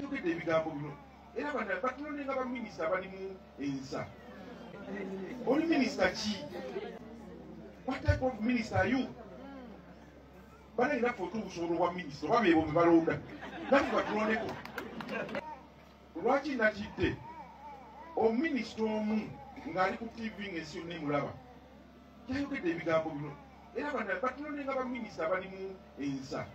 Yayogedde ebigambo bino era batunone nga baminisita balimu ensa. Oli minisita ki? What type of minister are you? Banange naffe otubusobola obwa minisita oba beebo be balonda, naffe batulondeko. Lwaki nakidde omuminisita omu ng'ali ku TV ng'ensi yonna emulaba yayogedde ebigambo bino era batunone nga baminisita balimu ensa.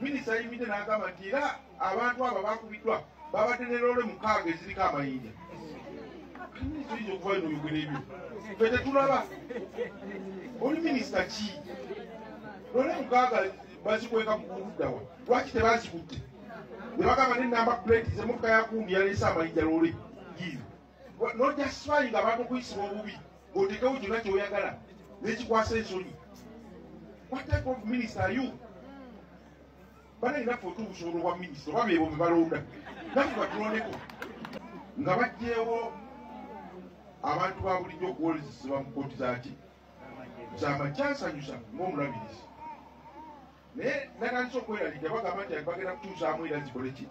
Minisita ayimiridde n'agamba nti era abantu abo abakubiddwa babadde ne loole 6 eziriko amayinja. Minisita oyinza okuvayo n'oyogera ebyo, ffe tetulaba. Oli minisita ki? Loole 6 bazikweka ludda wa? Lwaki tebazikutte? Ne bagamba ne number plate z'emmotoka ya gundi yaleese amayinja loole giiyo. N'ojasifayinga abantu okuyisibwa obubi ng'oteekewo kyonna ky'oyagala n'ekikwasa ensonyi. What type of minister are you? Banange naffe otubusobola obwa minisita oba beebo be balonda, naffe batulondeko. Nga baggyewo abantu ba bulijjo okuwolezebwa mu kkooti zaaki z'amakyansanyusa ng'omulabirizi. Naye natandise okweraliikirira bagamba nti bagenda kukyusaamu era zikole ki?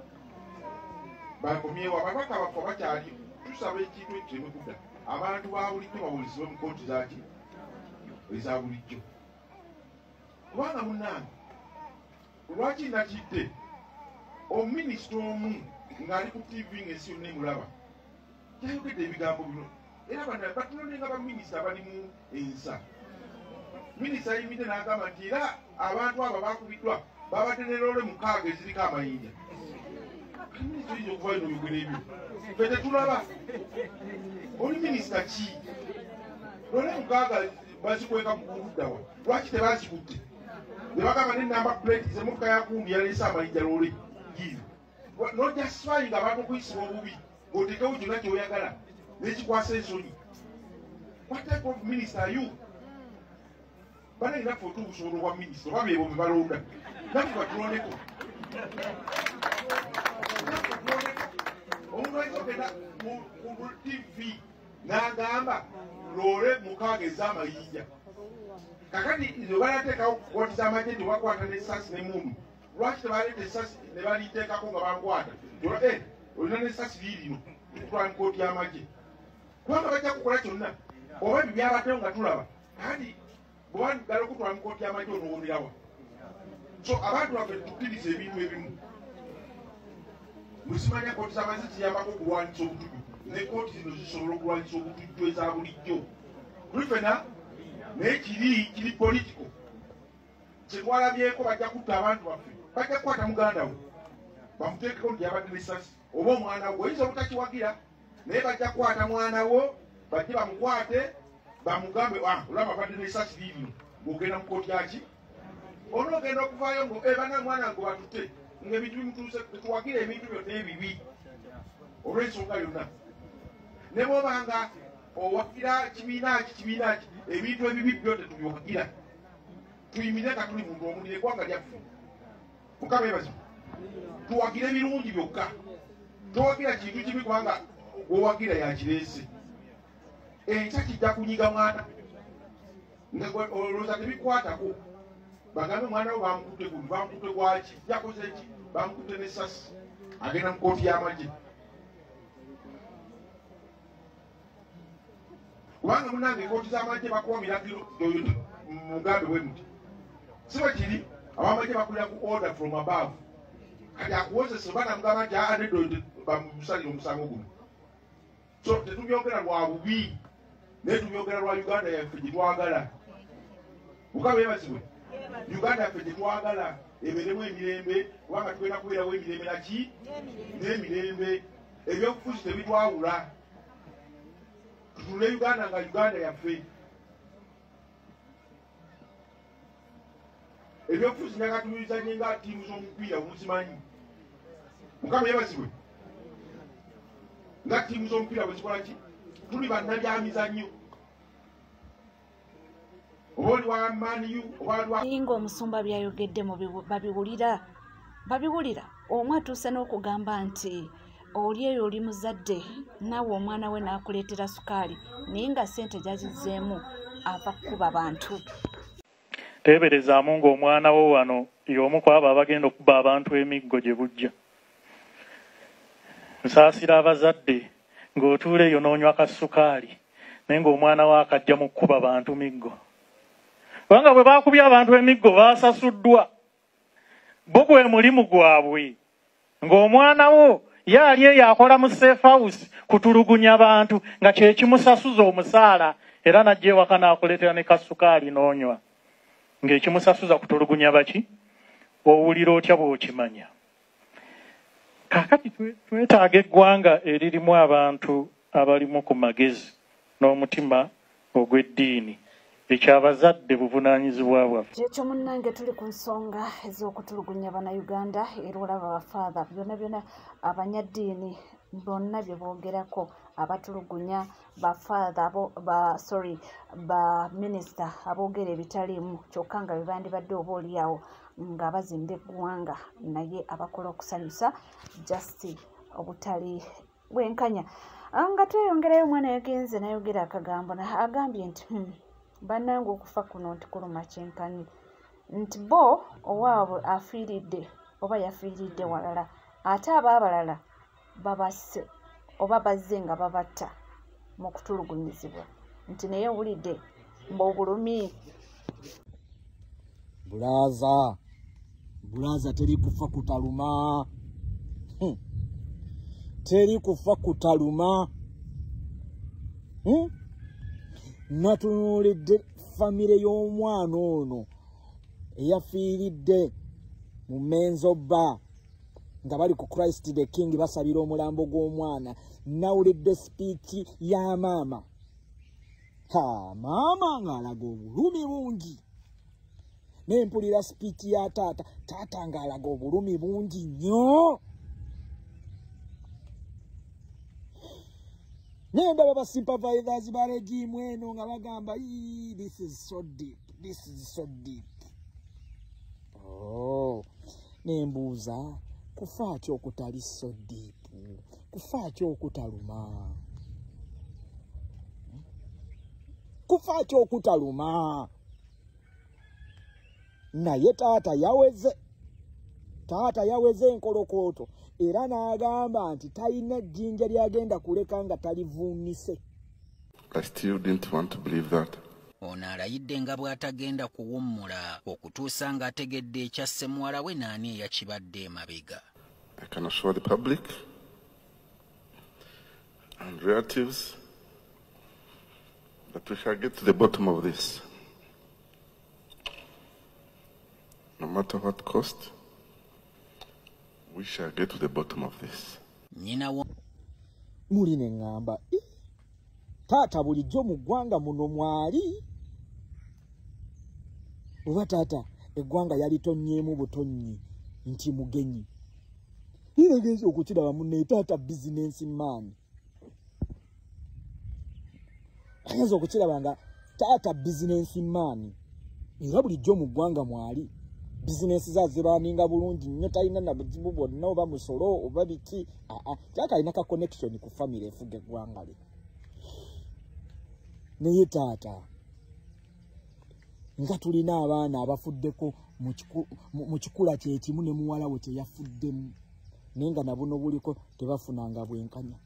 Bakomyewo ababaka baffe bakyali tusaba ekintu ekyo kireme kudda. Abantu ba bulijjo bawolezebwe mu kkooti zaaki eza bulijjo. Kubanga munnange lwaki nakidde omuminisita omu ng'ali ku TV ng'ensi yonna emulaba yayogedde ebigambo bino era batunone nga baminisita balimu ensa. Minisita ayimiridde n'agamba nti era abantu abo abakubiddwa babadde ne loole 6 eziriko amayinja. Minisita oyinza okuvayo n'oyogera ebyo, ffe tetulaba. Oli minisita ki? Loole 6 bazikweka ludda wa? Lwaki tebazikutte? Ne bagamba ne number plate z'emmotoka ya gundi yaleese amayinja loole giiyo. N'ojasifayinga abantu okuyisibwa obubi ng'oteekewo kyonna ky'oyagala n'ekikwasa ensonyi. What type of minister are you? Banange naffe otubusobola obwa minisita oba beebo be balonda, naffe batulondeko. Omuntu ayinza okugenda ku TV n'agamba loole 6 ez'amayinja. Kakati nze banateekawo kkooti z'amagye nti bakwata n'essasi n'emmundu, lwaki tebaleeta essasi ne baliteekako nga bankwata? Olina n'essasi liirino tukutwala mu kkooti y'amagye. Kubanga bajja kukola kyonna oba ebyo byabaddewo nga tulaba. Kakati bwe bagala okutwala mu kkooti y'amagye onoowonerawa. So abantu baffe tukkiriza ebintu ebimu. Muzimanya kkooti z'amagye ziyambako okulwanyisa obutujju, ne kkooti zino zisobola okulwanyisa obutujju eza bulijjo. Tuli ffenna naye kiri political. Kyetwalabyeko bajja kutta abantu baffe, bajja kukwata muganda we bamuteekeko nti yabadde n'essasi oba omwana we oyinza obutakiwagira, naye bajja kukwata mwana wo bajje bamukwate bamugambe olaba abadde n'essasi liirino ng'ogenda mu kkooti yaki? Onoogenda okuvaayo ngo bana mwana gwe batutte ng'ebintu bimutuuse. Tetuwagira ebintu byonna ebibi olw'ensonga yonna. Ne bw'obanga owagira kibiina ki kibiina ki, ebintu ebibi byo tetubiwagira. Tuyimirire nga tuli muntu omu n'eggwanga lyaffe. Mukama yeebazibwe. Tuwagire ebirungi byokka. Towagira kintu kibi kubanga gwewagira yakireese. Enkya kijja kunyiga mwana nga olowooza tebikwatako. Bagambe omwana we bamukutte guno, bamukutte gwaki, yakoze ki, bamukutte n'essasi, agenda mu kkooti y'amagye. Kubanga munnange ekkooti z'amagye bakuwa biragiro mugambe bwe muti. Si bwe kiri, ab'amagye bakulira ku order from above. Kati akuwozesa oba namugamba nti aa nedda oyo bamusalire omusango guno. So tetubyogera lwa bubi, naye tubyogera lwa Uganda yaffe gye twagala. Mukama yeebazibwe. Uganda yaffe gye twagala ebeeremu emirembe, kubanga tugenda kubeerawo emirembe naki? N'emirembe. Ebyobufuzi tebitwawula. Tutunule Uganda nga Uganda yaffe. Ebyobufuzi njagala tubizanye nga ttiimu z'omupiira muzimanyi. Mukama yeebazibwe. Nga ttiimu z'omupiira bwe zikola ki? Tuli bannabyamizannyo. Oba oli wa Man U oba oli wa Nga omusumba byayogedde babiwulira babiwulira. Omu atuuse n'okugamba nti oli eyo oli muzadde naawe omwana we n'akuleetera sukaali naye nga ssente gy'azizzeemu ava kukuba bantu. Teeberezaamu ng'omwana wo wano y'omu ku abo abagenda okuba abantu emiggo gye bujja. Nsaasira abazadde ng'otuula eyo n'onywa kasukaali naye ng'omwana wo akajja mu kkuba bantu miggo. Kubanga bwe baakubye abantu emiggo baasasuddwa. Bo gwe mulimu gwabwe. Ng'omwana wo ye ali eyo akola mu safe house kutulugunya bantu nga kye kimusasuza omusaala era n'ajja ewaka n'akuleetera ne kasukaali n'onywa. Ng'ekimusasuza kutulugunya baki? Owulira otya bw'okimanya? Kaakati twetaaga eggwanga eririmu abantu abalimu ku magezi n'omutima ogw'eddiini. Ekyabazadde buvunaanyizibwa bwaffe. Kyekyo munnange, tuli ku nsonga ez'okutulugunya Bannayuganda era olaba bafaatha byonna byonna abanyaddiini bonna bye boogerako, abatulugunya bafaatha ba minisita aboogera ebitaliimu kyokka nga bye bandibadde oba oliawo nga bazimba eggwanga naye abakola okusanyusa just obutali bwenkanya. Nga tweyongerayo, omwana yagenze n'ayogera akagambo agambye nti bannange okufa kuno nti kuluma kyenkanyi, nti bo owaabwe afiiridde oba yafiiridde walala ate ab'abalala babasse oba bazze nga babatta mu kutulugunyizibwa, nti naye owulidde mb'obulumi. Bulaza, bulaza teri kufa kutaluma. Teri kufa kutaluma. Natunuulidde famire y'omwana ono eyafiiridde mu Menzo Bar nga bali ku Christ the King basabira omulambo gw'omwana. Nawulidde speech ya maama. Ha, maama ng'alaga obulumi bungi. Nempulira speech ya taata, taata ng'alaga obulumi bungi nnyo. Nendaba ba sympathizers ba regime eno nga bagamba this is so deep, this is so deep. Oh, nembuuza kufa ki okutali so deep, kufa ki okutaluma, kufa ki okutaluma. Naye taata yaweze, taata yaweze enkolokooto era n'agamba nti talina jjinja ly'agenda kuleka nga talivuunise. I still didn't want to believe that. Ono alayidde nga bw'atagenda kuwummula okutuusa ng'ategedde ekyasse muwala we n'ani eyakibadde emabega. I can assure the public and relatives that we shall get to the bottom of this. No matter what cost, we shall get to the bottom of this. Muli ne ŋŋamba, taata bulijjo mu ggwanga muno mwali? Oba taata eggwanga yalitonnyeemu butonnyi nti mugenyi? Ngenze okukiraba munne taata business man. Ngenze okukiraba nga taata business man era bulijjo mu ggwanga mwali. Bizinesi zaziraninga bulungi nnyo, talina na buzibu bwonna oba musolo oba biki. Taata alina ka connection ku family efuga eggwanga lye. Naye taata nga tulina abaana abafuddeko mu kikula kye kimu ne muwala we kye yafuddemu, naye nga nabuno buliko tebafunanga bwenkanya.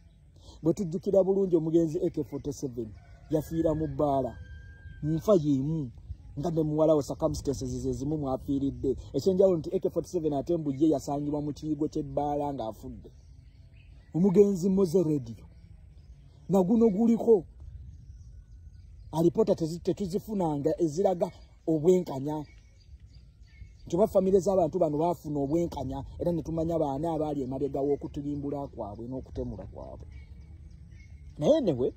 Bwe tujjukira bulungi omugenzi AK47 yafiira mu bbaala nfa y'emu nga ne muwala we circumstances ezimu mwafiiridde. Ekyenjawulo nti AK47 ate mbu ye yasangibwa mu kiyigo ky'ebbaala ng'afudde. Omugenzi Moze Radio naguno guliko alipoota tetuzifunanga eziraga obwenkanya nti oba famire z'abantu bano baafuna obwenkanya era ne tumanya baana abaali emabega w'okutulimbula kwabwe n'okutemula kwabwe. Naye newe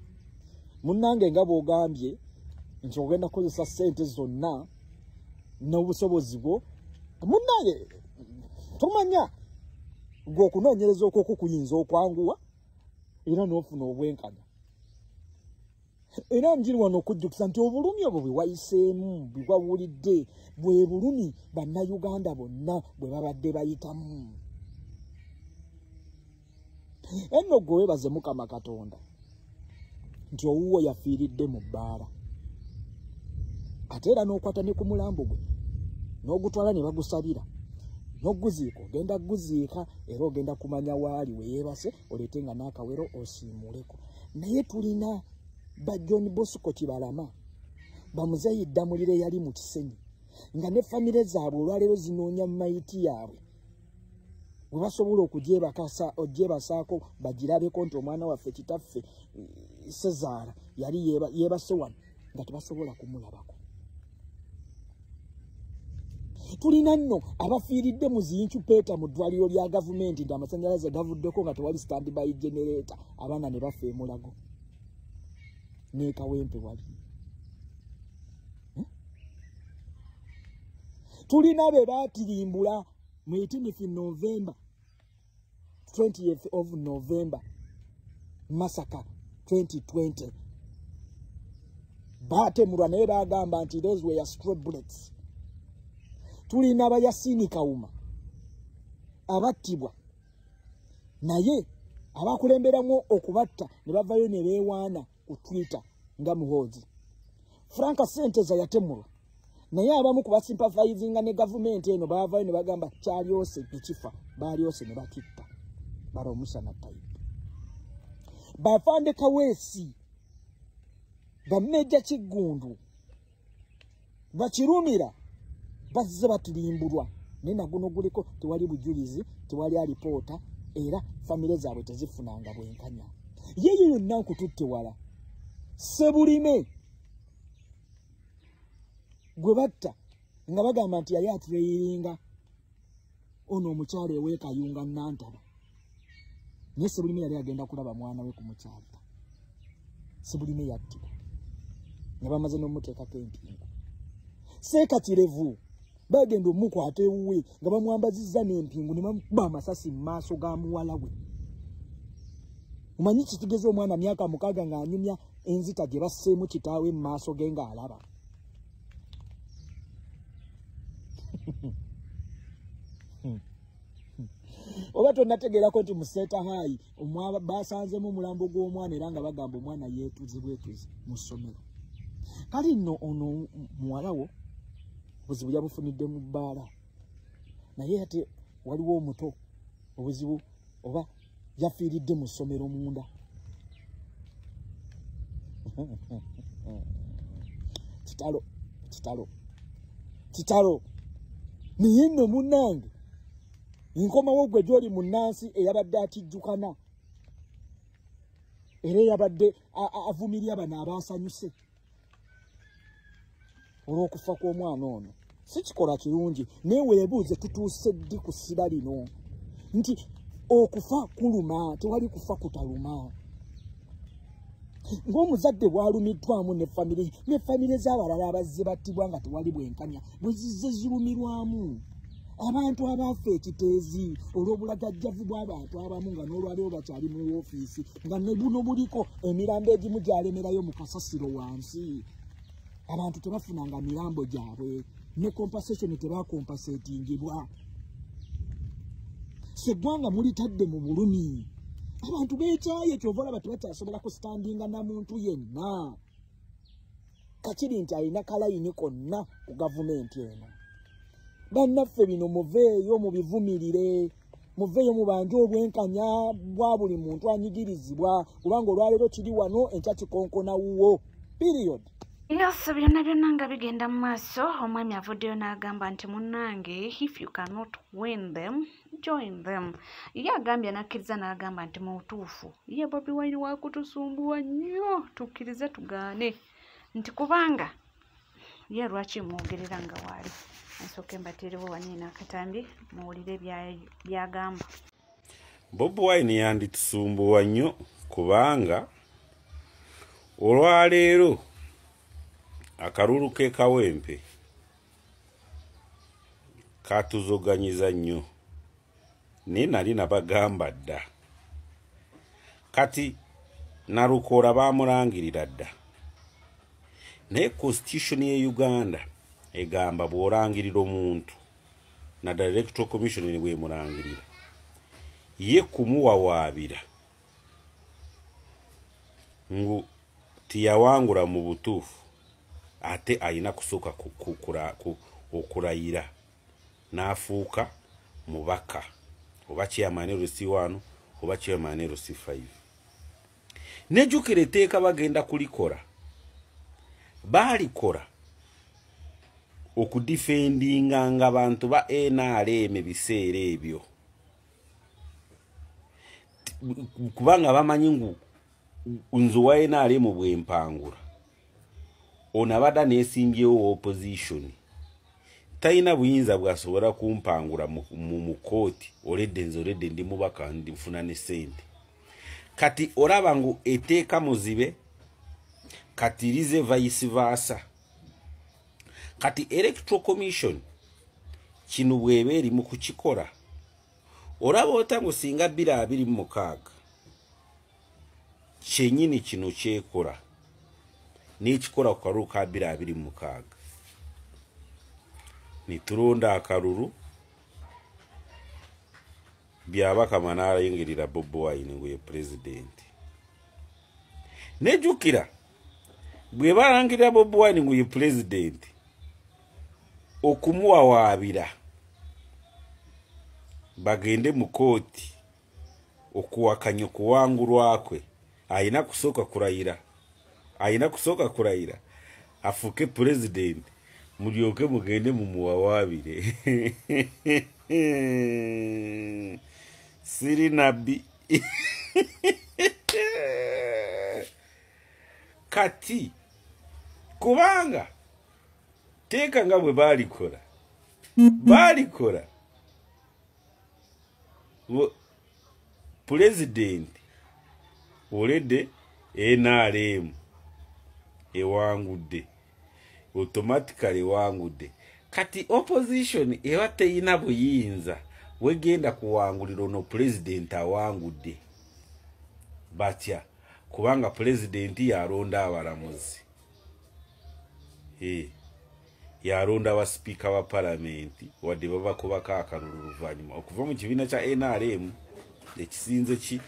munnange nga bw'ogambye nti ogenda kukozesa ssente zonna n'obusobozi bwo, munnange tomanya gwe okunoonyereza okwokwo kuyinza okwanguwa era n'ofuna obwenkanya. Era njiri wano okujjukiza nti obulumi obwo bwe wayiseemu, bwe wawulidde, bwe bulumi Bannayuganda bonna bwe babadde bayitamu. Enno gwe weebaze Mukama Katonda nti owuwo yafiiridde mu bbaala, ate era n'okwata ne ku mulambo gwe n'ogutwala ne bagusabira. N'oguziika ogenda guziika era ogenda kumanya waali we yeebase, oleete nga n'akawero osiimuleko. Naye tulina ba John Bosco Kibalama, bamuzeeyi Ddamulire yali mu Kisenyi, nga ne famire zaabwe olwaleero zinoonya mayiti yaabwe bwe basobola okugyebasaako bagirabeko nti omwana waffe kitaffe Sezaala yali yeebase wano, nga tebasobola kumulabako. Tulina nno abafiiridde mu zi incubator mu ddwaliro lya gavumenti nti amasannyalaze gavuddeko nga tewali standby generator, abaana ne bafa emulago n'ekawempe wali. Tulina be baatirimbula mu 18th November, 20th of November, Masaka 2020. Baatemulwa naye baagamba nti those were stray bullets. Tulina abayasini Kawuma abattibwa naye abakulemberamu okubatta ne bavayo ne beewaana ku Twitter nga Muhoozi. Frank Senteza yatemulwa naye abamu ku basympathizinga ne gavumenti eno baavayo ne bagamba kyalyose nekifa, baalyose ne bakitta bala omusana type. Bafande Kaweesi, bamejja Kiggundu, bakirumira bazze batulimbulwa naye naguno guliko tewali bujulizi, tewali alipoota, era famire zaabwe tezifunanga bwenkanya. Yeyo yonna nkututte wala. Sebulime gwe batta nga bagamba nti yali atuleyiringa ono omukyalo ew'Ekayunga Nantaba, naye Sebulime yali agenda kulaba mwana we ku mukyalira. Sebulime yattibwa nga bamaze n'omuteekako empingu. Seeka Kirevu bagenda omukwata ewuwe nga bamwambazizza n'empingu ne bamukuba amasasi mu maaso ga muwala we. Omanyi kitegeza omwana myaka 6 ng'anyumya enzita gye basseemu kitaawe mu maaso ge ng'alaba. Oba tonnategeerako nti mu Seeta High basanzemu omulambo gw'omwana era nga bagamba omwana yeetuze bwetuzi mu ssomero. Kale nno ono muwala wo obuzibu yabufunidde mu bbaala, naye ate waliwo omuto obuzibu oba yafiiridde mu ssomero munda. Kitalo, kitalo, kitalo. Naye nno munnange nkomawo gwe gy'oli munnansi eyabadde akijjukana era eyabadde avumirya bano abaasanyuse olw'okufa kw'omwana ono. Si kikola kirungi, naye weebuuze tutuuse ddi ku ssiba lino nti okufa kuluma, tewali kufa kutaluma. Ng'omuzadde bw'alumiddwamu ne famire ne famire z'abalala abazze battibwa nga tewali bwenkanya bwe zizze zirumirwamu. Abantu abaafa ekiteezi olw'obulagajjavu bw'abantu abamu nga n'olwaleero bakyali mu woofiisi nga ne buno buliko emirambo egimu gyalemerayo mu kasasiro wansi. Abantu tebafunanga mirambo gyabwe ne compensation tebakompensatingibwa. Seggwanga mulitadde mu bulumi. Abantu beekyaye kyova olaba tebakyasobola kustandinga na muntu yenna. Kakiri nti alina kalayini konna ku gavumenti eno. Bannaffe bino muveeyo mubivumirire, muveeyo mubanje obwenkanya bwa buli muntu anyigirizibwa, kubanga olwaleero kiri wano enkya kikonkona wuwo. Period. Yes, byonna byonna nga bigenda mu maaso, omwami avuddeyo n'agamba nti munnange, if you cannot win them, join them. Ye agambye n'akkiriza n'agamba nti mu butuufu ye Bobi Wine wakutusumbuwa nnyo, tukkirize tugaane nti kubanga ye lwaki mwogerera nga waali. Nsooke mbateerewo wano n'akatambi muwulire by'agamba. Bobi Wine yanditusumbuwa nnyo kubanga olwaleero akalulu ke Kawempe katuzoganyiza nnyo, naye nali nabagamba dda. Kati Nalukoola baamulangirira dda, naye constitution ye Uganda egamba bw'olangirira omuntu naddala Electoral Commission ne bwemulangirira ye kumuwawaabira ngu tiyawangula mu butuufu, ate alina kusooka okulayira n'afuuka mubaka oba chairman LC1 oba chairman LC5. Nejjukira etteeka bagenda kulikora, baalikora okudifendinga nga bantu ba NRM ebiseera ebyo, kubanga bamanyi ngu nze wa NRM bwempangula ono abadde neesimbyewo opposition talina buyinza bwasobola kumpangula mu kooti, oledde nze oledde ndi mubaka nfuna ne ssente. Kati olaba ngu etteeka muzibe kati lize vice versa. Kati Electoral Commission kino bw'eba eri mu kukikola, olaba ota ngu singa 2026 kyennyini kino kyekola n'ekikola ku kalulu ka 2026 nitulonda akalulu Byabakama n'alayingirira Bobi Wine ngu ye pulezidenti. Nejjukira bwe balangirira Bobi Wine ngu ye pulezidenti, okumuwawaabira bagende mu kooti okuwakanya okuwangulwa kwe, ayina kusooka kulayira, ayina kusooka kulayira afuuke pulezidenti, mulyoke mugende mumuwawaabire. Siri nabbi. Kati kubanga teeka nga bwe baalikola baalikola pulezidenti oledde NRM ewangudde, automatically ewangudde. Kati opposition eba teyina buyinza wegenda kuwangulira ono pulezidenti awangudde. Batya kubanga pulezidenti yalonda abalamuzi, yalonda abasipiika ba palamenti, wadde babakubako akalulu luvannyuma okuva mu kibiina kya NRM ekisinze ki.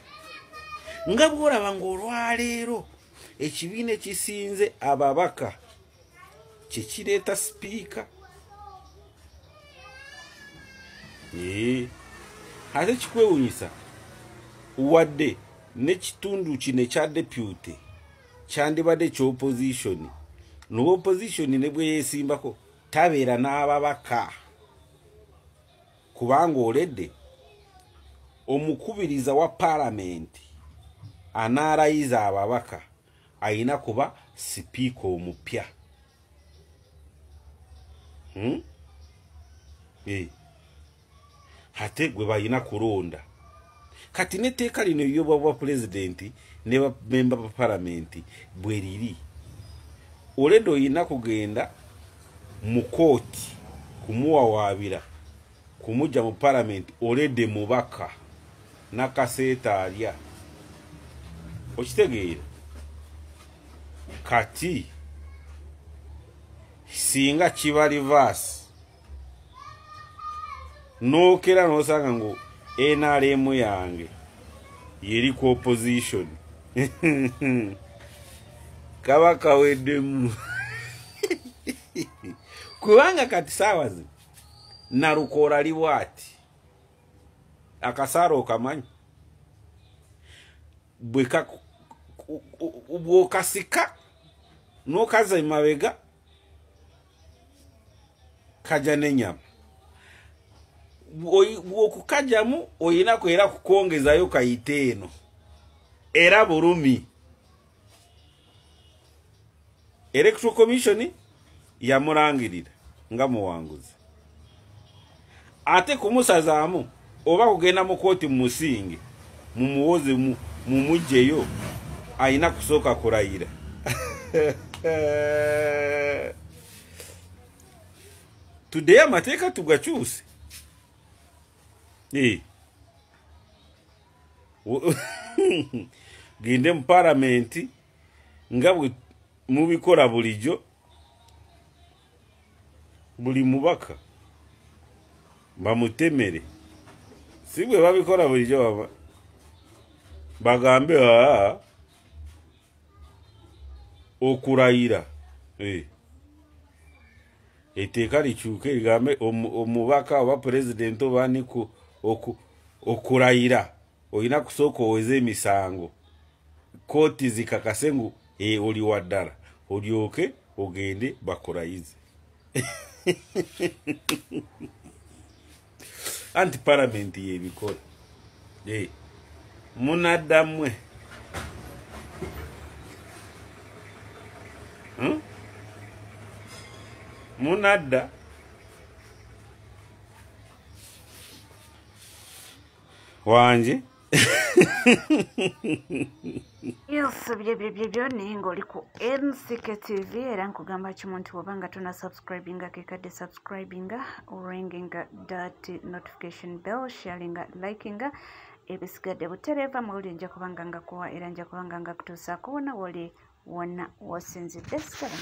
Nga bw'olaba ng'olwaleero ekibiina ekisinze ababaka kye kireeta sipiika. Ate kikwewuunyisa wadde n'ekitundu kino ekya deputy kyandibadde kya opposition, n'opposition ne bwe yeesimbako tabeera n'ababaka, kubanga oledde omukubiriza wa palamenti anaalayiza ababaka ayina kuba sipiika omupya. Ate gwe balina kulonda. Kati n'etteeka lino ery'obwa bwa pulezidenti ne bamemba ba palamenti bwe riri, oledde oyina kugenda mu kooti kumuwawaabira kumujja mu palamenti, oledde mubaka nakaseeta alya. Okitegeera? Kati singa kiba reverse, nookera n'osanga ngu NRM yange yeri ku opposition, kaba kaweddemu. Kubanga kati saawa zino Nalukoola ali bw'ati, akasaala okamanyi bw'okasika n'okaza emabega kajja n'ennyama, bw'okukajjamu oyina era kukongezayo kayite eno era bulumi. Electoral Commission yamulangirira nga muwanguzi, ate kumusazaamu oba kugenda mu kooti mumusinge mumuwoze mumugjeyo ayina kusooka kulayira. Tuddeyo amateeka tugakyuse. Gende mu palamenti nga bwe mubikola bulijjo, buli mubaka bamutemere, si bwe babikola bulijjo, baba bagambe okulayira. Etteeka likyuke ligambe omubaka oba pulezidenti oba ani okulayira olina kusooka oweze emisango, kooti zikakase ngu oli wa ddala, olyoke ogende bakulayize. Anti palamenti yebikola. Munadda mmwe. Munadda. Wanje. Yes, byebyo naye ng'oli ku NCK TV, era nkugamba kimu nti bw'oba nga tona subscribinga, kekadde subscribinga, oringinga that notification bell, sharinga, likinga, ebisigadde butereeva mawulire nja kubanga ngakuwa era nja kubanga ngakutuusaako wonna woli wonna wosinzidde. Sigala.